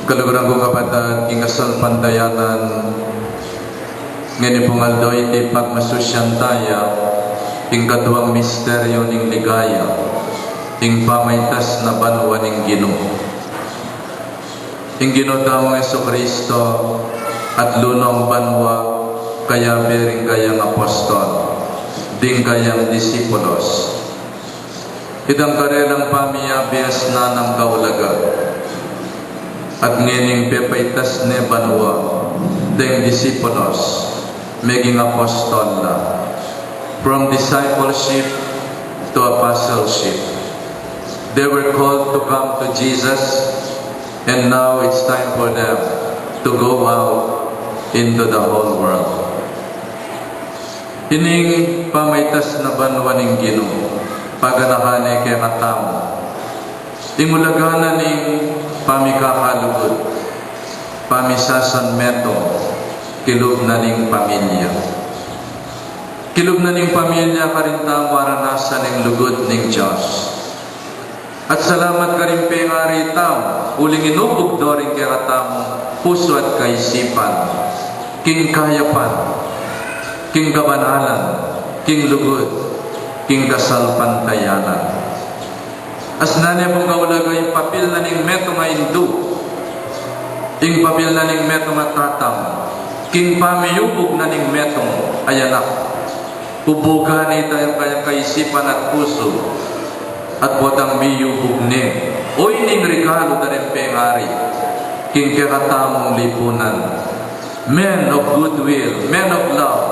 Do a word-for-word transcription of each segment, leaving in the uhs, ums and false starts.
Kaluguran kung kapatad king kasalpantayanan, ngeni pung aldo iti pagmasusyan taya king katuang misteryu ning ligaya, ing pamaitas na banua ning Ginu. Ing Ginu tamung Jesucristo atlu nong banua, kayabe ring kayang apostol, ding kayang disipulos. Itang karelang pamiyabias na nang kaulaga. At ngening pepaitas ne banua, deng disipulos, meging apostol na. From discipleship to apostleship. They were called to come to Jesus, and now it's time for them to go out into the whole world. Ining pamaitas na banua ning Ginu, paganakan ne kekatamu. Ing ulaga na ning pamikakalugud, pamisasanmetung, kilub na ning pamilya. Kilub na ning pamilya karin tamu aranasan ing lugud ning Dios. At salamat karing pengari tamu, uling inubug do ring kekatamung pusu at kaisipan, king kayapan, king kabanalan, king lugud, king kasalpantayanan. Asnan ne pung kaulaga ing papil na ning metung a indu, ing papil na ning metung a tatang, king pamiyubug na ning metung a anak. Ubugan ne ita ing kayang kaisipan at pusu, at potang miyubug ne, o ining regalu da ring pengari king kekatamung lipunan. Men of goodwill, men of love,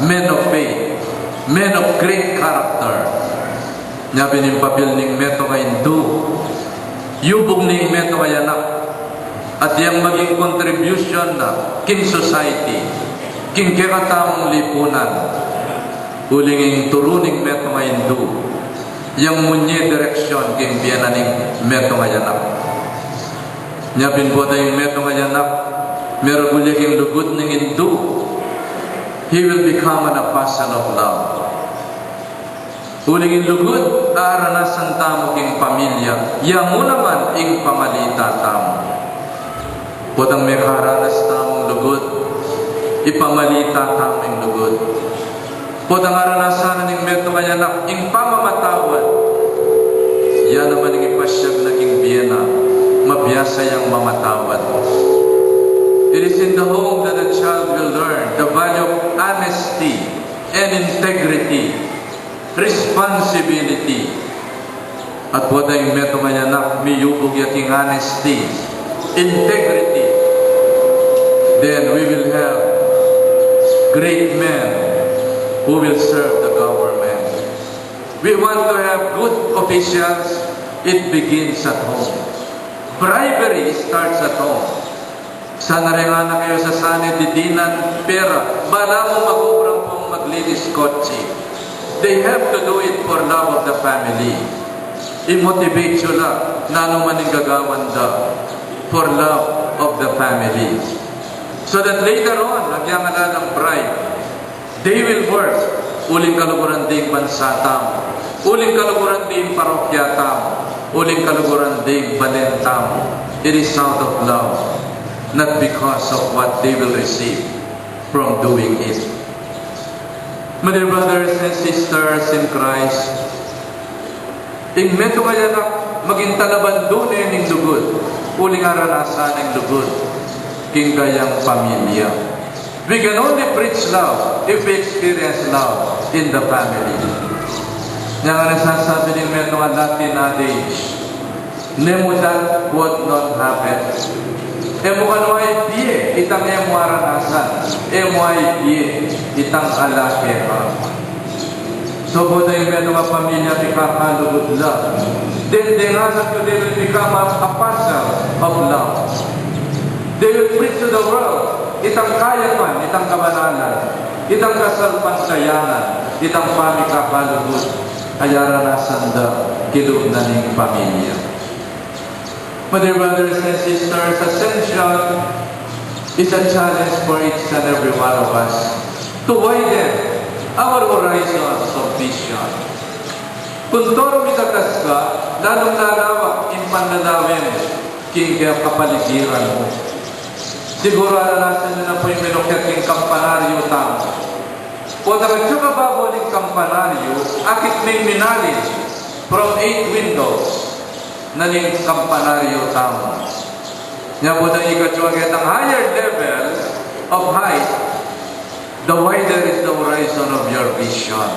men of faith, men of great character. Nya pin ing papil ning metung a indu, yubug ne ing metung a anak, at yang maging contribution na king society, king kekatamung lipunan. Uling ing turu ning metung a indu, yang munye direksyon king bie na ning metung a anak. Nya pin pota ing metung a anak, meragul ya king lugud ning indu, he will become an apostle of love. Uling ing lugud a aranasan tamu king pamilya, ya mu naman ing pamalita tamu. Potang mekaranas tamung lugud, ipamalita tamu ing lugud. Potang aranasan na ning metung a anak ing pamamatawad, ya naman ing ipasyag na king bie na, mabiasa yang mamatawad. It is in the home that a child will learn the value of honesty and integrity, responsibility. At potang ing metung a anak, miyubug ya king honesty, integrity, then we will have great men who will serve the government. We want to have good officials, it begins at home. Bribery starts at home. Sana reng anak yu, sana didinan pera, bala mung mag-obra ampong maglinis kotse. They have to do it for love of the family. I-motivate yu la, nanu man ing gagawan da, for love of the family. So that later on, agyang ala lang bribe, they will work uling kaluguran ding bansa tamu, uling kaluguran ding parokya tamu, uling kaluguran ding balen tamu. It is out of love, not because of what they will receive from doing it. My dear brothers and sisters in Christ, ing metung a anak, maging talabandu ne ning lugud, uling aranasan ning lugud king kayang pamilya. We can only preach love if we experience love in the family. Nya ngan ing sasabi ning metung a Latin adage, "Nemo dat quod non habet." E mu kanu ibie itang e mu aranasan, e mu ibie itang ala keka. So, potang ing metung a pamilya mikakalugud la, then deng anak yu, they will become a, a apostle of love. They will preach to the world itang kayapan, itang kabanalan, itang kasalpantayanan, itang pamikakalugud a aranasan da kilub na ning pamilya. My dear brothers and sisters, Ascension is a challenge for each and every one of us to widen our horizons of vision. Kuntor mitatas ka, lalung lalawak ing panlalawen King kapaligiran mu. Siguru aranasan yu na pu ing melukyat king kampanaryu tamu. O, darating kababa ning kampanaryu, akit ne ing minalin from eight windows na ning kampanaryu tamu. Nya pu, dang ikatsa, ketang higher level of height, the wider is the horizon of your vision.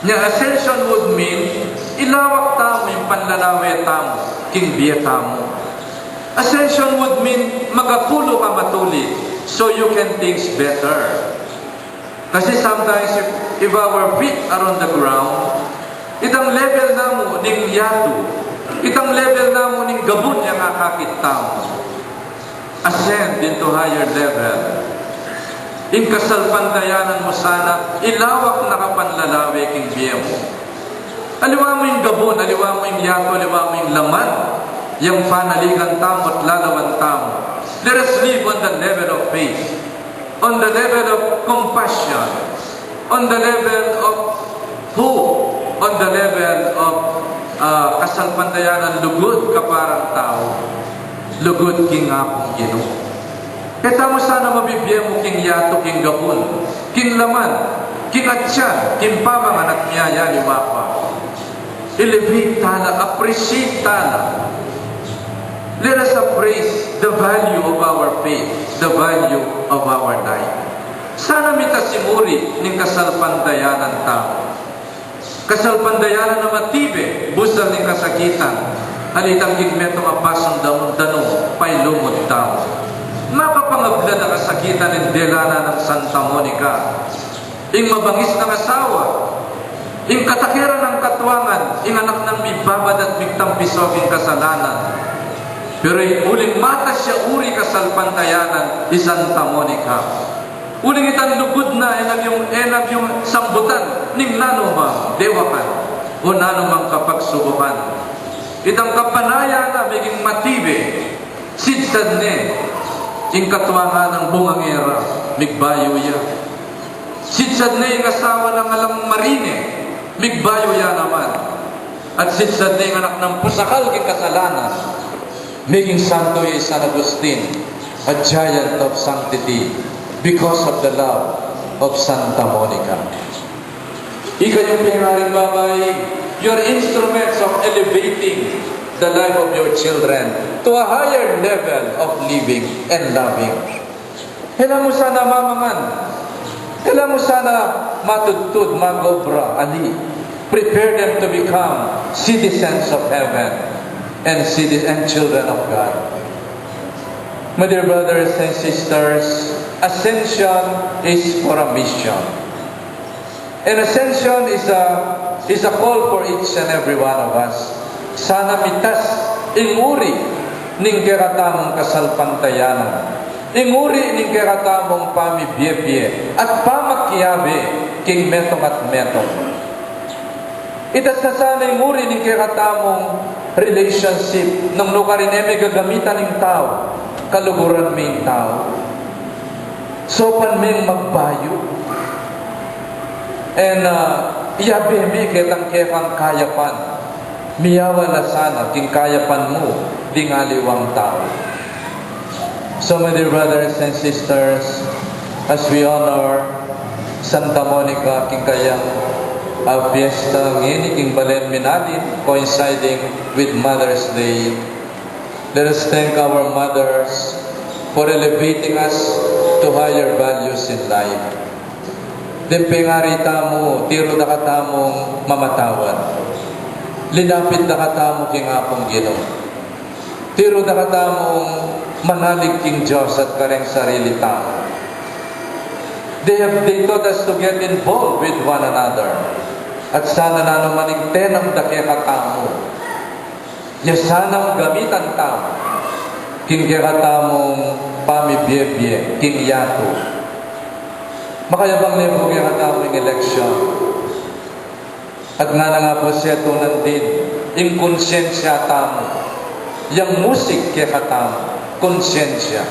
Nya, ascension would mean, ilawak tamu ing panlalawe tamu king bie tamu. Ascension would mean, makapulu ka matulid, so you can think better. Kasi sometimes, if, if our feet are on the ground, itang level na mu ning yatu, itang level na mu ning gabun yang akakit tamu. Ascend into higher level. Ing kasalpantayanan mu sana, ilawak na ka panlalawe king bie mu. Aliwa mu ing gabun, aliwa mu ing yatu, aliwa mu ing laman yang panaligan tamu at lalawan tamu. Let us live on the level of faith, on the level of compassion, on the level of hope, on the level of, ah, kasalpantayanan, lugud kaparang tau, lugud king Apung Ginu. Keta mu sana mabibie mu king yatu, king gabun, king laman, king atyan, king pamangan at miyayaliwa pa. Elevate tala, appreciate tala. Let us appraise the value of our faith, the value of our life. Sana mitas ing uri ning kasalpantayanan tamu. Kasalpantayanan a matibe, busal ning kasakitan, alitan king metung a pasundanun, danum, pailumud tamu. Makapangabla da kasakitan ing dela na nang Santa Monica. Ing mabangis nang asawa, ing katakeran nang katuangan, ing anak nang mibabad at migtampiso king kasalanan. Pero uling matas ya uri kasalpantayanan i Santa Monica. Uling itang lugud na, e na yu, e na yu sambutan ning nanumang dewakan o nanumang kapagsubukan. Itang kapanayan na meging matibe, sidsad ne ing katuangan nang bungangera, migbayu ya. Sidsad ne ing asawa nang alang marine, migbayu ya naman. At sidsad ne ing anak nang pusakal king kasalanan, meging santo ya i San Agustin, a giant of sanctity, because of the love of Santa Monica. Ikayung pengaring babai, you are instruments of elevating the life of your children to a higher level of living and loving. E la mu sana mamangan. E la mu sana matudtud, mag-obra, ali. Prepare them to become citizens of heaven and citi-, and children of God. My dear brothers and sisters, ascension is for a mission. And ascension is a, is a call for each and every one of us. Sana mitas ing uri ning kekatamung kasalpantayanan, ing uri ning kekatamung pamibie-bie at pamakiabe king metung at metung. Itas na sana ing uri ning kekatamung relationship nung nukarin e mi gagamitan ing tau, kaluguran mi ing tau. Saupan ming magbayu. And, ah, yabe mi ketang kekang kayapan. Miyawa la sana king kayapan mu ding aliwang tau. So, my dear brothers and sisters, as we honor Santa Monica king kayang, ah, fiesta ngeni king balen minalin, coinciding with Mother's Day, let us thank our mothers for elevating us to higher values in life. Deng pengari tamu, tiru da katamung mamatawad. Linapit da katamu king Apung Ginu. Tiru da katamung manalig king Dios at kareng sarili tamu. They have, they taught us to get involved with one another. At sana nanu man ing tenang da kekatamu, ya sanang gamitan tamu king kekatamung pamibie-bie king yatu. Makayabang ne pu kekatamu ing election. At ngana nga pu, setunan din ing konsyensya tamu, yang musik kekatamu, konsyensya.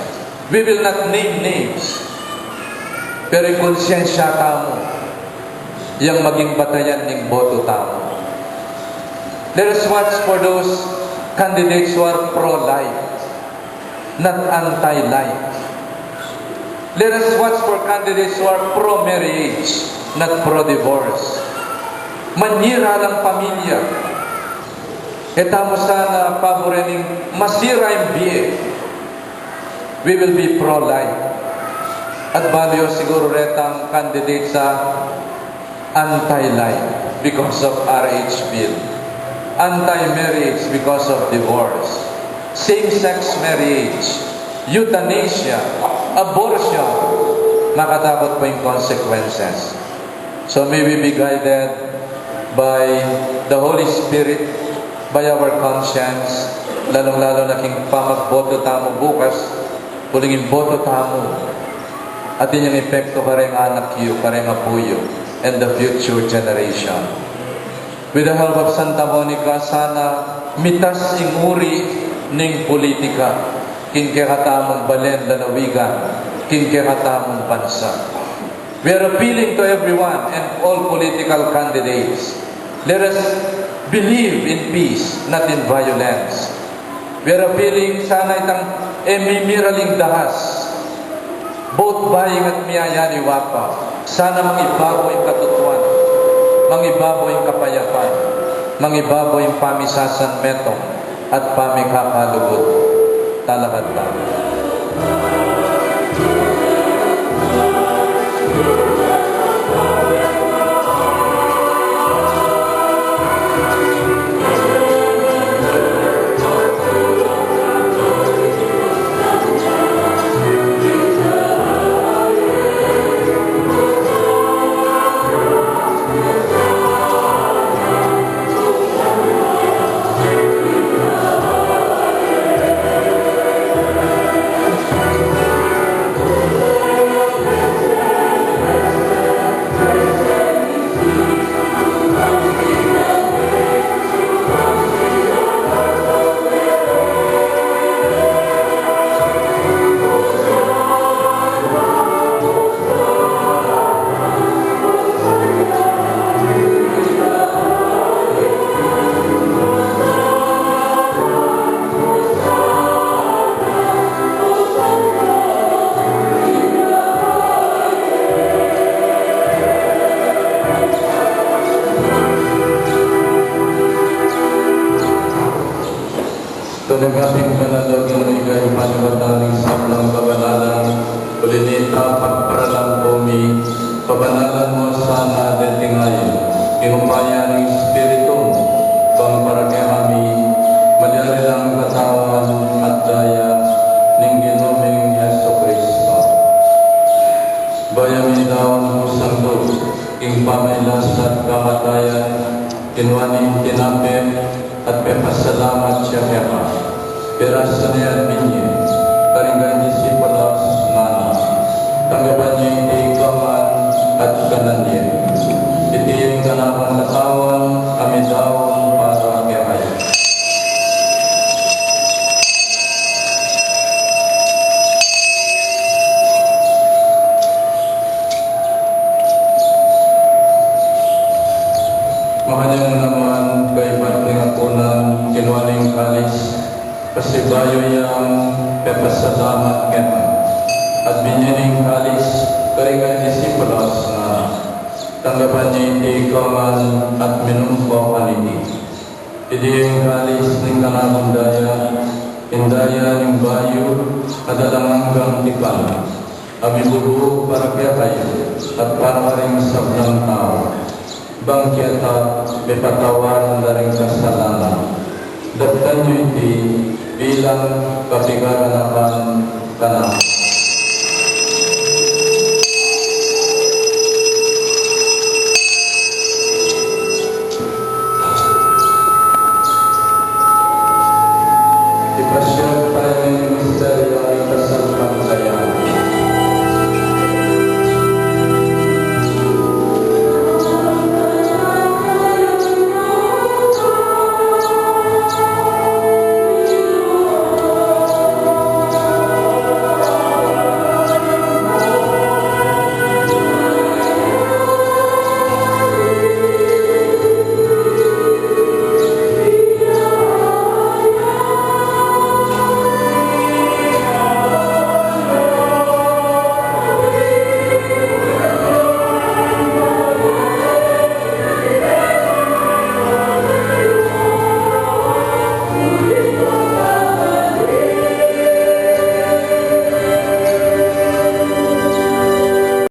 We will not name names, pero ing konsyensya tamu, yang maging batayan ning boto tamu. Let us watch for those Candidates who are pro-life, not anti-life. Let us watch for candidates who are pro-marriage, not pro-divorce. Manyira lang pamilya. E tamu sana paburen ing masira ing bie. We will be pro-life. At balu yu siguru retang candidate sa anti-life because of R H Bill, anti-marriage because of divorce, same-sex marriage, euthanasia, abortion. Makatakut pa ing consequences. So may we be guided by the Holy Spirit, by our conscience, lalung-lalu na king pamagboto tamu bukas, uling ing boto tamu atin yang epekto kareng anak yu, kareng apu yu, and the future generation. With the help of Santa Monica, sana mitas ing uri ning politika king kekatamung balen lalawigan, king kekatamung bansa. We are appealing to everyone and all political candidates. Let us believe in peace, not in violence. We are appealing, sana itang e mimiraling dahas, both buying at miyayaliwa pa. Sana mangibabu ing katutuan, mangibabu ing kapayapan, mangibabu ing pamisasanmetung at pamikakalugud. Talakad tamu. Tune ka pin, Ginu, ika ing panibatan ning sablang kabanalan, uli na nita pagparalan ku mi, pabanalan mu sana deti ngeni king upaya ning Espiritu mu, bang para kekami malyari lang katawan at daya ning Ginu ming Jesucristo. Bayu mi daun mu santo king pamagkasakit at kamatayan, kinua ne ing tinape at pepasalamat ya keka, pirasan ne at binye karing kayang disipulos, ngana: Tanggapan ye iti ikayu ngan at kanan ye. Iti ing kanakung katawan a midaun para kekayu. Makanyan naman, kaybat ning apunan, kinua ne ing kalis, pasibayu yang pepasalamat keka at binye ne ing kalis karing kayang disipulos, ngana: Tanggapan ye iti ikayu ngan at minum kayu kaniti. Iti ing kalis ning kanakung daya, ing daya ning bayu at alang anggang tipan, a mibubu para kekayu at para karing sablang tau, bang keta mipatawad la ring kasalanan. Daptan yu iti bilang kapaganakan kanaku.